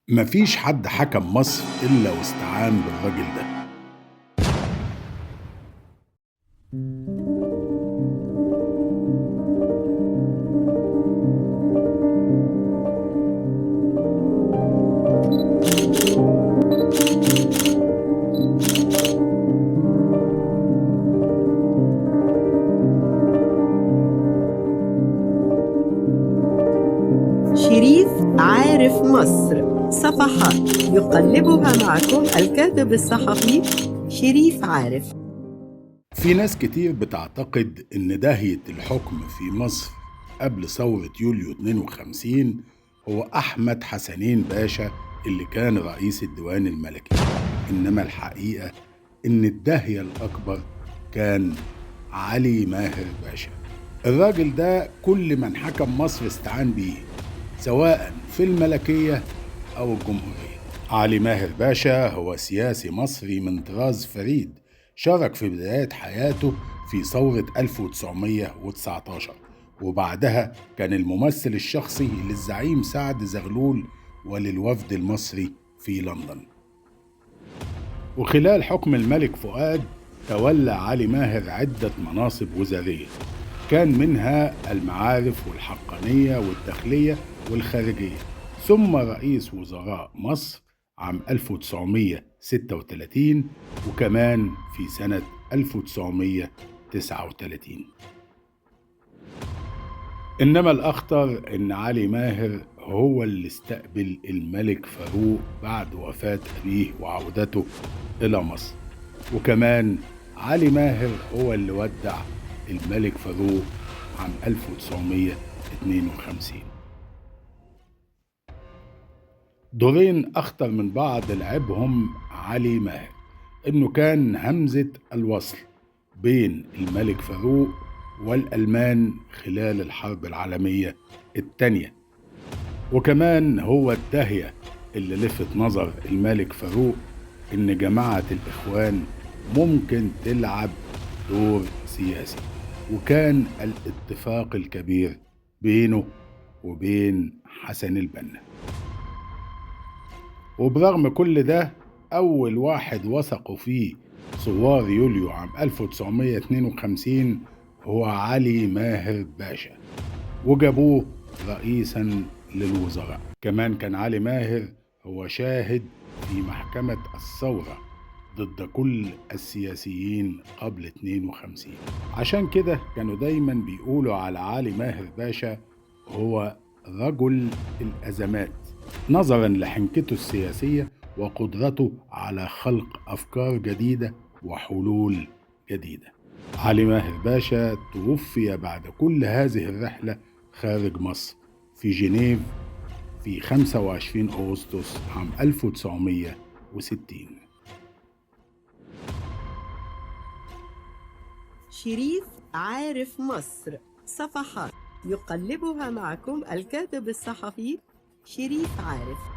مفيش حد حكم مصر إلا واستعان بالراجل ده. شريف عارف مصر، صفحات يقلبها معكم الكاتب الصحفي شريف عارف. في ناس كتير بتعتقد إن داهية الحكم في مصر قبل ثورة يوليو 52 هو أحمد حسنين باشا اللي كان رئيس الديوان الملكي، إنما الحقيقة إن الداهية الأكبر كان علي ماهر باشا. الراجل ده كل من حكم مصر استعان بيه، سواء في الملكية أو الجمهورية. علي ماهر باشا هو سياسي مصري من طراز فريد، شارك في بدايات حياته في ثورة 1919، وبعدها كان الممثل الشخصي للزعيم سعد زغلول وللوفد المصري في لندن. وخلال حكم الملك فؤاد تولى علي ماهر عدة مناصب وزارية، كان منها المعارف والحقانية والداخلية والخارجية، ثم رئيس وزراء مصر عام 1936، وكمان في سنة 1939. إنما الأخطر إن علي ماهر هو اللي استقبل الملك فاروق بعد وفاة أبيه وعودته إلى مصر، وكمان علي ماهر هو اللي ودع الملك فاروق عام 1952. دورين أخطر من بعض لعبهم علي ماهر، إنه كان همزة الوصل بين الملك فاروق والألمان خلال الحرب العالمية الثانية، وكمان هو الداهية اللي لفت نظر الملك فاروق إن جماعة الإخوان ممكن تلعب دور سياسي، وكان الاتفاق الكبير بينه وبين حسن البنا. وبرغم كل ده، أول واحد وثقوا فيه ثوار يوليو عام 1952 هو علي ماهر باشا، وجابوه رئيسا للوزراء. كمان كان علي ماهر هو شاهد في محكمة الثورة ضد كل السياسيين قبل 52. عشان كده كانوا دايما بيقولوا على علي ماهر باشا هو رجل الأزمات، نظرا لحنكته السياسية وقدرته على خلق أفكار جديدة وحلول جديدة. علي ماهر باشا توفي بعد كل هذه الرحلة خارج مصر في جنيف في 25 أغسطس عام 1960. شريف عارف مصر، صفحات يقلبها معكم الكاتب الصحفي شريف عارف.